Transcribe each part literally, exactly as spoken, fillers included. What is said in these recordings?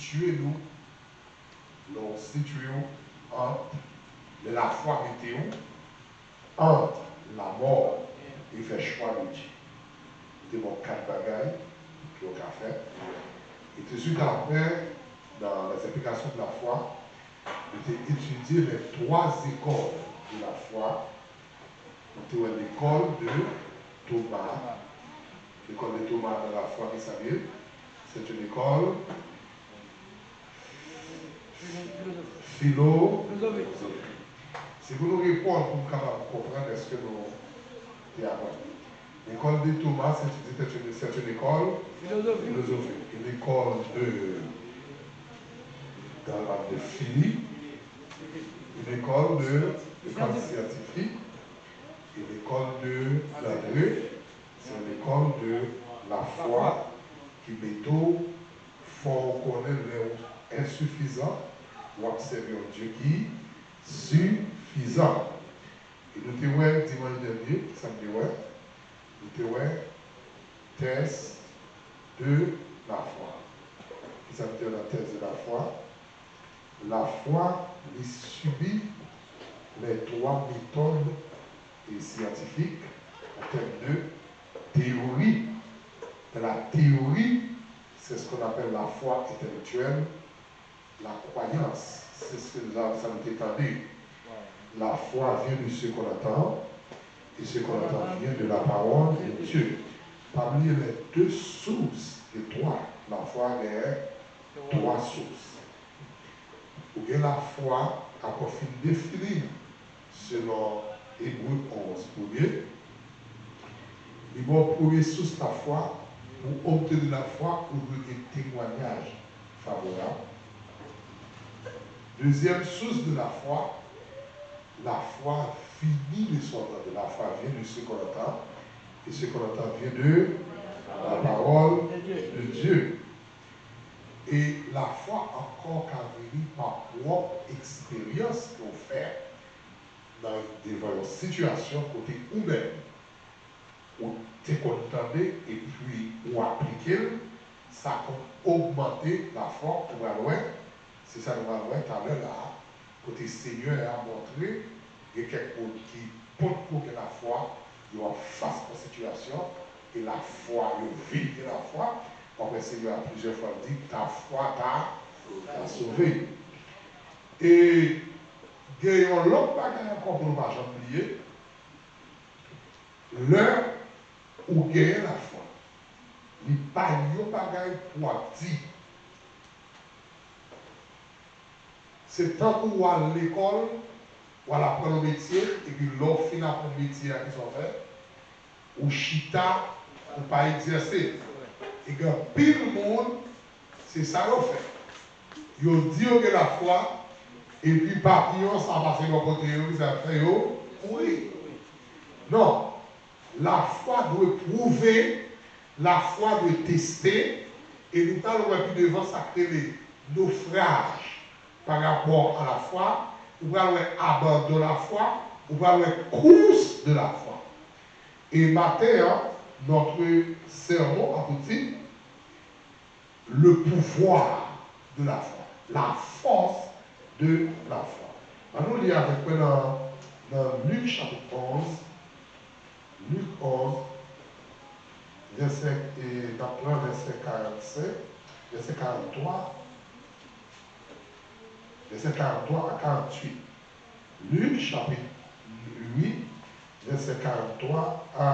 sitiye nou, lè w sitiye w ant, lè lafwa mete w ant lamò e fè chwa de Dye. Li te ba w kat bagay ke w ka fè. E tout suit apre, dans les explications de la foi, nou te etidye les trois écoles de la foi. Nou te wè l'école de Thomas. L'école de Thomas dans la foi, ki sa l ye? C'est une école filozofik. Se pou nou reponn pou m kapab konprann èske nou te aprann. L'école de Thomas, c'est une, c'est une, c'est une école philosophique. Et l'école de, dans la de Philippe, une école de, école scientifique, et l'école de, d'André, c'est l'école de la foi ki mete w fò w konnen lè w ensifizan, w ap sèvi yon Dye ki sifizan. E nou te wè dimanch dènye, ki sa n te wè? Nou te wè test de la foi. Ki sa n te wè nan test de la foi? Lafwa li sibi les trois méthodes scientifiques en termes de théorie. Dans la théorie, c'est ce qu'on appelle la foi intellectuelle, la croyance, c'est ce que nous avons, ça nous est tendé. La foi vient de ce qu'on entend, et ce qu'on entend vient de la parole de Dieu. Pa bliye les deux sources, les trois. Lafwa gen twa sous. Ou gen lafwa, apre w fin defini l selon Ebre onz premye, li ba w premye sous lafwa. Pou obtenir la foi, ou dwe gen temwayaj favorab. Deuxième source de la foi, la foi vini de ce qu'on entend. La foi vient de ce qu'on entend, et ce qu'on entend vient de la parole de Dieu. E lafwa ankò ka vini pa pwòp eksperyans ke w fè nan, devan yon sitiyasyon kote ou menm ou te konn tande epi ou aplike l, sa konn ogmante lafwa w pral wè. Se sa nou pral wè talè la a, kote Senyè a montre gen kèk moun ki potko gen lafwa, yo ap fas yon sitiyasyon, e lafwa, yo vin gen lafwa. W ap wè Senyè a plizyè fwa l di, ta foi t'a, t'a sauvé. E gen yon lòt bagay ankò pou nou pa janm bliye, lè ou genyen lafwa, li pa yon bagay pou w ap di. Se tankou w al lekòl, w al aprann yon metye, epi lè w fin aprann metye a, kisa w fè? Ou chita, ou pa egzèse. E gen anpil moun, se sa yo fè. Yo di yo gen lafwa, epi papiyon sa pase bò kote yo, kisa y ap fè? Yo kouri. Non. Lafwa dwe pwouve, lafwa dwe teste, e nou pral wè pi devan sa k rele nofraj pa rapò a lafwa, ou pral wè abandon lafwa, ou pral wè kous de lafwa. E maten an, notre sermon a pour titre, le pouvoir de la foi, la force de la foi. Ann nou li avèk mwen nan, nan Lik chapit onz, Lik onz, vèsè, e, n ap pran vèsè karannsenk, vèsè karanntwa, vèsè karanntwa a karantuit. Lik chapit uit, vèsè karanntwa a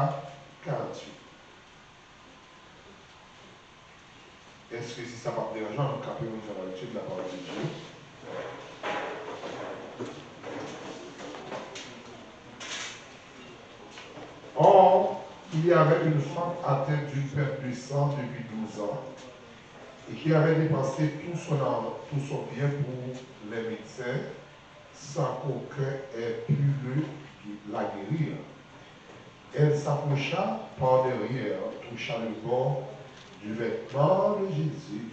karantuit. Èske si sa p ap deranje w, nou kanpe pou n fè la lecture de la parole de Dieu? Or, il y avait une femme atteinte d'une perte de sang depuis douze ans, et qui avait dépensé tout son, tout son bien pour les médecins, sans qu'aucun ait pu le, la guérir. Elle s'approcha par derrière, toucha le bord du vêtement de Jésus.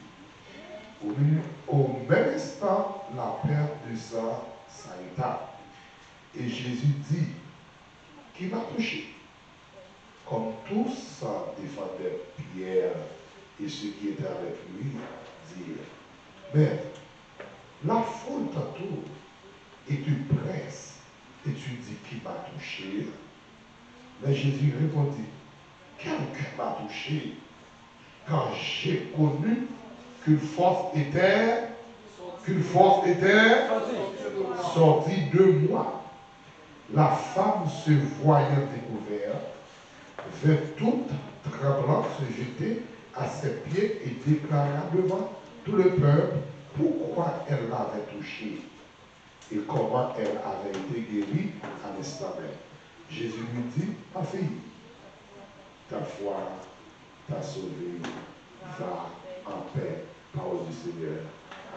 Au, au même instant, la perte de sang s'arrêta. Et Jésus dit, qui m'a touché? Comme tous défendaient Pierre et ceux qui étaient avec lui, dirent, Mais la foule t'entoure et te presse, et tu dis : Qui m'a touché ? Mais Jésus répondit : Quelqu'un m'a touché, car j'ai connu qu'une force était, qu'une force était sortie de moi. La femme, se voyant découverte, vint toute tremblante se jeter à ses pieds et déclara devant tout le peuple pourquoi elle l'avait touché et comment elle avait été guérie à l'instant même. Jésus lui dit : Ma fille, ta foi t'a sauvé, va en paix. Parole du Seigneur.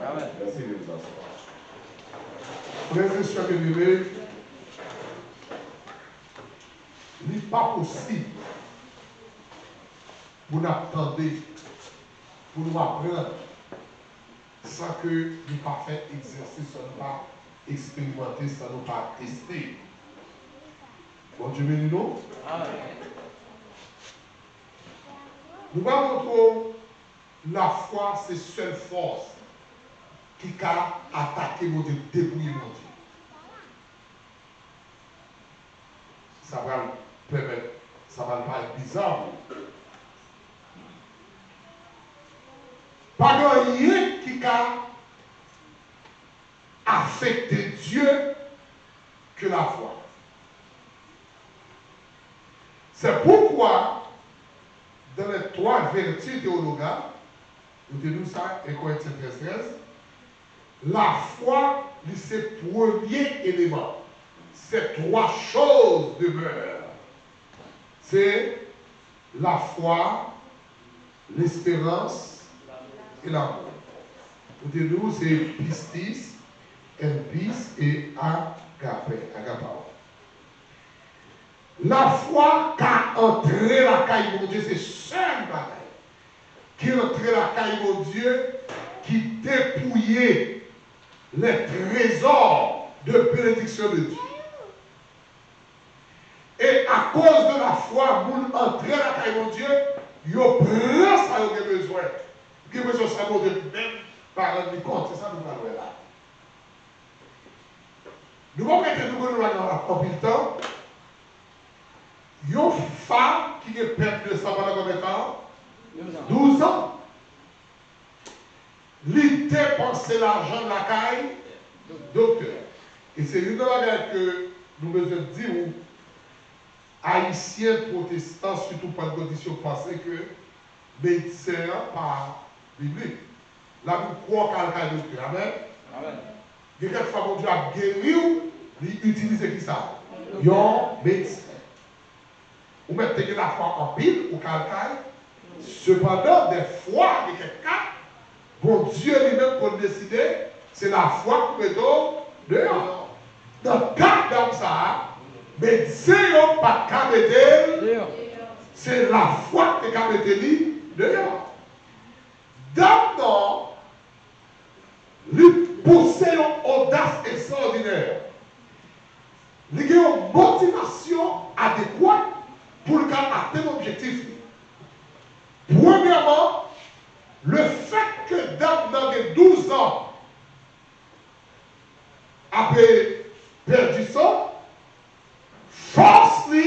Amen. Mèsi, Bondye. Frè e sè byeneme, li pa posib pou n ap tande, pou nou aprann, san ke nou pa fè egzèsis, san nou pa eksperimante, san nou pa teste. Bondye beni nou. Amen. Nou pral montre w lafwa se sèl fòs ki ka atake Bondye, depouye Bondye. Sa pral pèmèt, sa pral parèt biza pou ou. Pa gen anyen ki ka afekte Dye ke lafwa. C'est pourquoi, dans les trois vertus théologales, nou te di w sa, en Korentyen trèz trèz, lafwa, li se premye eleman. Ces trois choses demeurent. Se lafwa, lesperans e lanmou. Nou te di w se pistis, en pis e agape, agapao. Lafwa ka antre lakay Bondye, se sèl bagay ki antre lakay Bondye ki depouye les trésors de bénédiction de Dieu. E akoz de lafwa, moun antre lakay Bondye, yo pran sa yo gen bezwen. Gen bezwen sa Bondye menm pa rann li kont. Se sa nou pral wè la. Nou pap rete nou konnen nou pa gen anpil tan. Yon fanm ki gen pèt de san pandan konbyen tan? Douz an. Li depanse lajan l lakay doktè. E se youn nan bagay ke nou bezwen di w, Ayisyen pwotestan, sitou pantkotis, yo panse ke medsen an pa biblik. Labib kwè w ka al kay doktè. Amèn? Amèn. Gen kèk fwa Bondye ap geri w, li itilize kisa? Yon medsen. Ou mèt te gen lafwa anpil, ou ka al kay. Sepandan, dèfwa, gen kèk ka, Bondye li menm konn deside, se lafwa k pou mete w deyò. Nan ka dam sa a, medsen yo pa t ka mete l, se lafwa k te ka mete li deyò. Dam nan, li pouse yon odas ekstraòdinè. Li gen yon motivasyon adekwa pou l ka atenn objektif li. Premyèman, lefètke dam nan gen douz an ape pèdi san, fòs li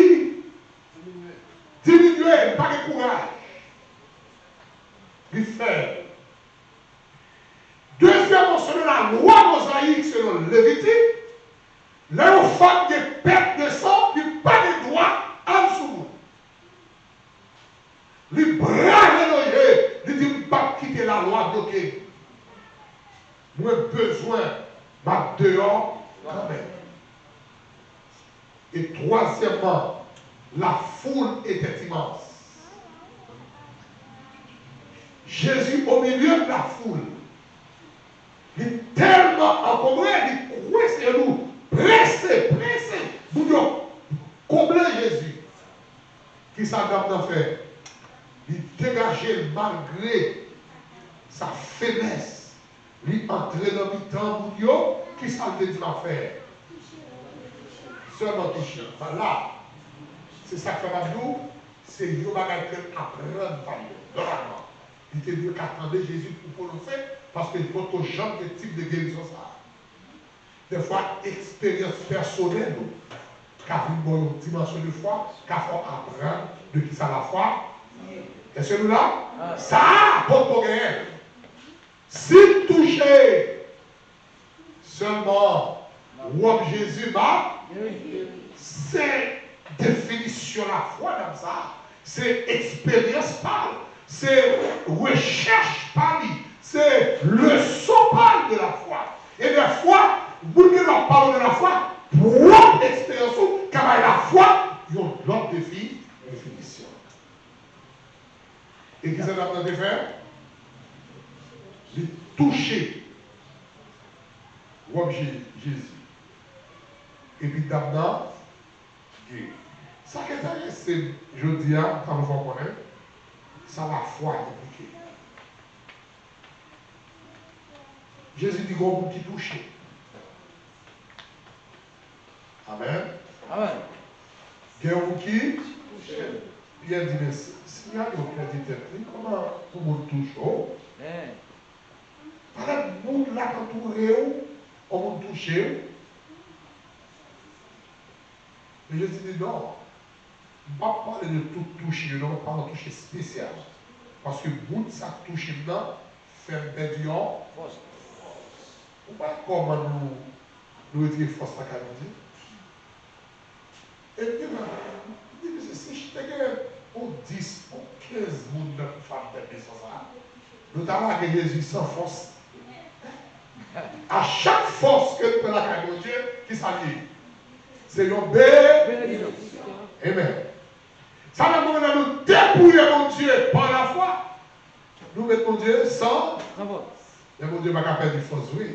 diminye, li pa gen kouraj. Li fèb. Dezyèmman, selon lalwa mozayik, selon Levitik, lè yon fanm gen pèt de san, li pa gen dwa al sou moun. Li brase loje, li di, "M p ap kite lalwa bloke m. Mwen bezwen, m ap deyò kanmenm." Et troisièmement, la foule était immense. Jésus au milieu de la foule. Li tèlman ankonbre, li kwense nou, prese, prese. Moun yo konble Jezi. Kisa dam nan fè? Li degaje l malgre sa feblès. Li antre nan mitan moun yo, kisa l te di l ap fè? Sèlman touche. Vwala. Se sa k fè m ap di w, se yon bagay ke l aprann pa l yo. Nòmalman, li te dwe ka tande Jezi pou pwononse, Paske potko janm gen tip de gerizon sa a. Dèfwa, eksperyans pèsonèl ou ka vin ba w yon dimansyon de fwa, ka fè w aprann de kisa lafwa ye. Èske nou la? Sa a, potko genyen l. Si m touche sèlman wòb Jezi, m ap, se definisyon lafwa dam sa a. Se eksperyans pa l, se rechèch pa li, se leson pa l de lafwa. E dèfwa, moun gen dwa pale w de lafwa, pwòp eksperyans ou ka bay lafwa yon lòt defi, definisyon. E kisa dam nan te fè? Li touche wòb Je- Jezi. Epi dam nan geri. Sa k enterese m jodi a, sa m fè w konnen, sa lafwa enplike. Jezi di gen yon moun ki touche. Amèn. Amèn. Gen yon moun ki touche. Pyè di, men si, si Senyè a pèdi tèt li, kòman pou moun touche w? Amèn. Parèt moun la k antoure w, yon moun touche w. Men Jezi di, non, m p ap pale de tout touche yo, non, m ap pale yon touche espesyal. Paske moun sa k touche m nan fè m pèdi yon fòs. Ou pa wè kòman nou, nou retire fòs lakay Bondye? E m di, men, m di, mesye, si te gen yon dis, yon kenz moun nan fanm tèt de san sa a, nou ta lage Jezi san fòs. A chak fòs ke n pran lakay Bondye, kisa l ye? Se yon be- Benediksyon. Amen. Sa vle di, lè nou depouye Bondye pa lafwa, nou met Bondye san, san fòs. Men Bondye pa ka pèdi fòs vre.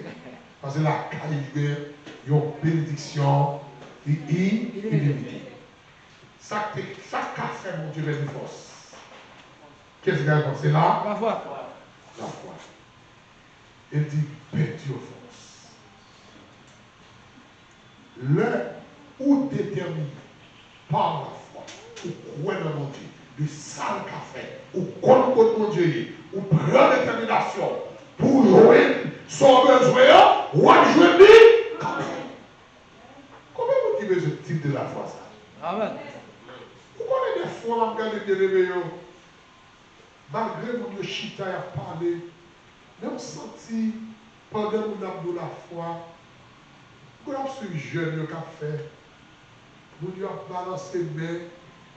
Paske lakay li gen yon benediksyon i- i- ilimite. Sa k te, sa k ka fè Bondye pèdi fòs? Kiyès ki ka reponn? Se la? Lafwa. Lafwa. E l di, pèdi yon fòs. Lè ou detèmine pa lafwa, ou kwè nan Bondye, de sa l ka fè, ou konn kot Bondye ye, ou pran detèminasyon pou w jwenn sa w bezwen an, w ap jwenn li kanmenm. Konbyen moun ki bezwen tip de lafwa sa? Amèn. Ou konnen dèfwa m ap gade byeneme yo, malgre moun yo chita y ap pale, men w santi pandan moun ap di w lafwa, ou ap swiv jèn yo k ap fè, moun yo ap balanse men,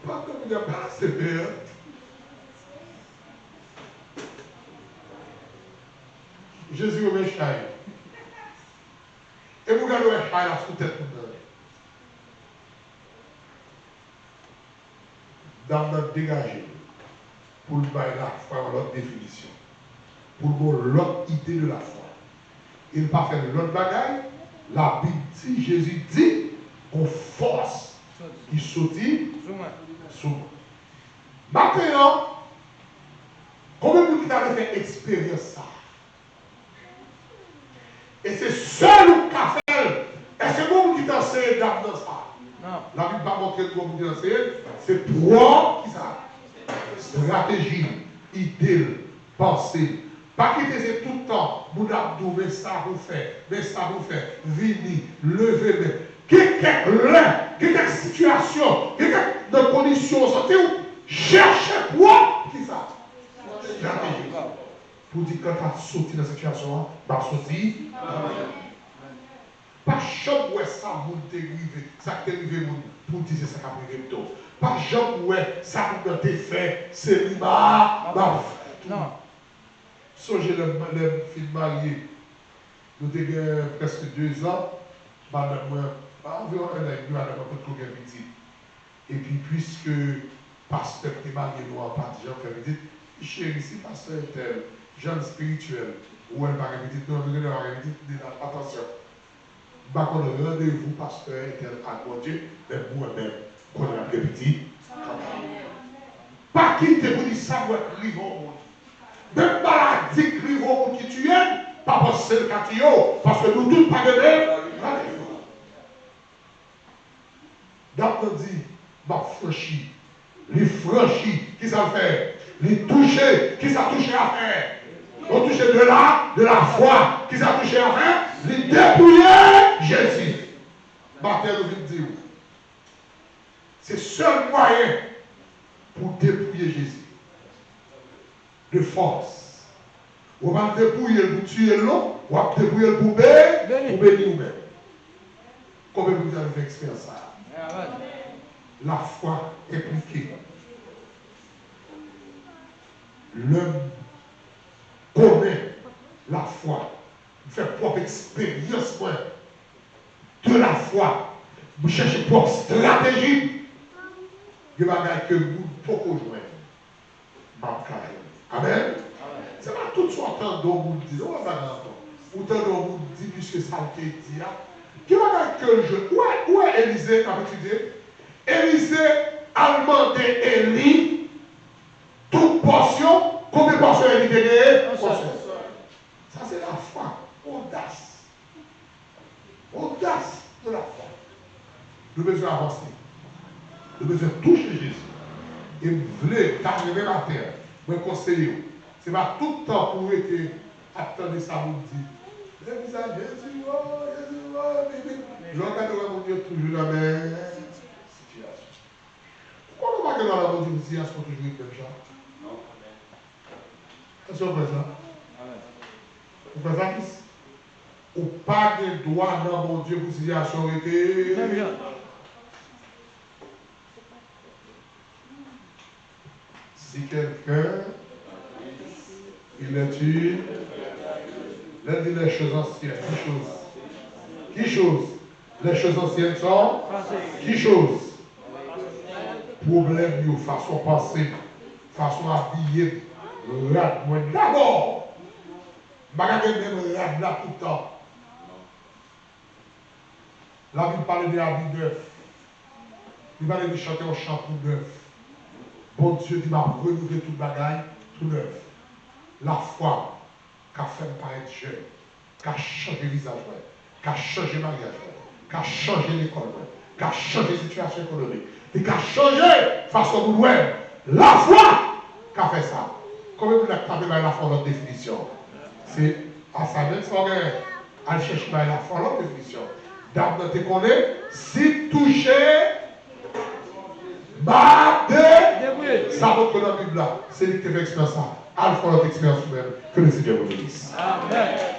pandan moun yo ap balanse men an, Jezi renmen chay. Epi w gade w wè chay la sou tèt moun nan. Dam nan degaje l pou l bay lafwa yon lòt definisyon, pou l ba w lòt ide de lafwa. E l pa fè lòt bagay, Labib di, Jezi di, gon fòs ki soti sou mwen. Maten an, konbyen moun ki ta vle fè eksperyans sa a? E se sèl ou k ka fè l. Èske gon moun ki te anseye dam nan sa? Non. Labib pa montre n gon moun ki te anseye l. Se pwòp, kisa? Estrateji l, ide l, panse l. Pa kite se tout tan moun ap di w, men sa pou w fè, men sa pou w fè. Vini, leve men. Gen kèk lè, gen kèk sitiyasyon, gen kèk nan kondisyon w santi w, chèche pwòp, kisa? Estrateji. Pou di, kanta soti nan sitiyasyon an, m ap soti. Pa janm wè sa moun te rive, sa k te rive moun, pou di se sa k ap rive m tou. Pa janm wè sa moun nan te fè, se li m a, m ap fè tou. Sonje lè m, lè m fin marye, nou te gen prèske dezan, madanm mwen, anviwon en an edmi, madanm mwen potko gen pitit. Epi, piske pastè ki te marye nou an pa t janm fè pitit, cheri, si pastè entèl, jan l espirityèl, ou wè l pa gen pitit, nou, nou genlè pa gen pitit, nou di l, atansyon. M pa konn randevou pastè entèl ak Bondye, men mwen menm, konnen l ap gen pitit. Pa kite pou di sa m wè k rive yon moun. Menm maladi k rive yon moun ki tiye l, pa panse l ka tiye w, paske nou tout pa gen menm randevou. Dam nan di, m ap franchi. Li franchi. Kisa l fè? Li touche. Kisa touche a fè? Ont touché de la, de la foi. Kisa touche avè? Li depouye Jezi. Maten nou vin di w. Se sèl mwayen pou depouye Jezi de fòs. Ou pa depouye l pou tiye l non, w ap depouye l pou be-, pou beni ou menm. Konbyen moun ki fè eksperyans sa a? Lafwa enplike. Lè m konnen lafwa, m fè pwòp eksperyans mwen de lafwa, m chèche pwòp estrateji m. Gen bagay ke moun poko jwenn, m ap ka jwenn. Amèn. Se pa tout sa w tande yon moun di non, wè bagay ankò. Ou tande yon moun di piske sa l te di a. Gen bagay ke l jwenn. Ou wè, ou wè Elize n ap etidye? Elize al mande Eli tout pòsyon. Konbyen pòsyon Eli te genyen? Pòsyon. Sa se lafwa. Odas. Odas de lafwa. Nou bezwen avanse. Nou bezwen touche Jezi. E m vle, ta renmen maten an, mwen konseye w. Se pa tout tan pou w rete ap tande sa moun di. Legliz la, Jezi, o, Jezi, o, epi, epi. Lè w gade w wè moun yo toujou nan menm sitiyasyon. Ou konnen w pa gen dwa nan Bondye pou sitiyasyon toujou ret menm jan. Èske w kwè sa? Ou kwè sa, fis? Ou pa gen dwa nan Bondye pou sitiyasyon rete. Si quelqu'un, il est une, lè di les choses anciennes, ki choz? Ki choz? Les choses anciennes sont, ki choz? Pwoblèm yo, fason panse m, fason abiye m, rad mwen dabò. M pa ka gen menm rad la tout tan. Labib pale de abi nèf. Li pale de chante yon chan tou nèf. Bondye di, "M ap renouvle tout bagay tou nèf." Lafwa m ka fè m parèt jèn, ka chanje vizaj mwen, ka chanje maryaj mwen, ka chanje lekòl mwen, ka chanje sitiyasyon ekonomik. Li ka chanje fason moun wè m. Lafwa ka fè sa. Konbyen moun la k ta vle bay lafwa yon lòt definisyon? Se asamen sa w genyen. Al chèche bay lafwa lòt definisyon. Dam nan te konnen, si m touche bab de, sa montre nan Bib la, se li ki te fè eksperyans sa. Al fè lòt eksperyans ou menm. Ke le Seigneur vous bénisse. Amèn.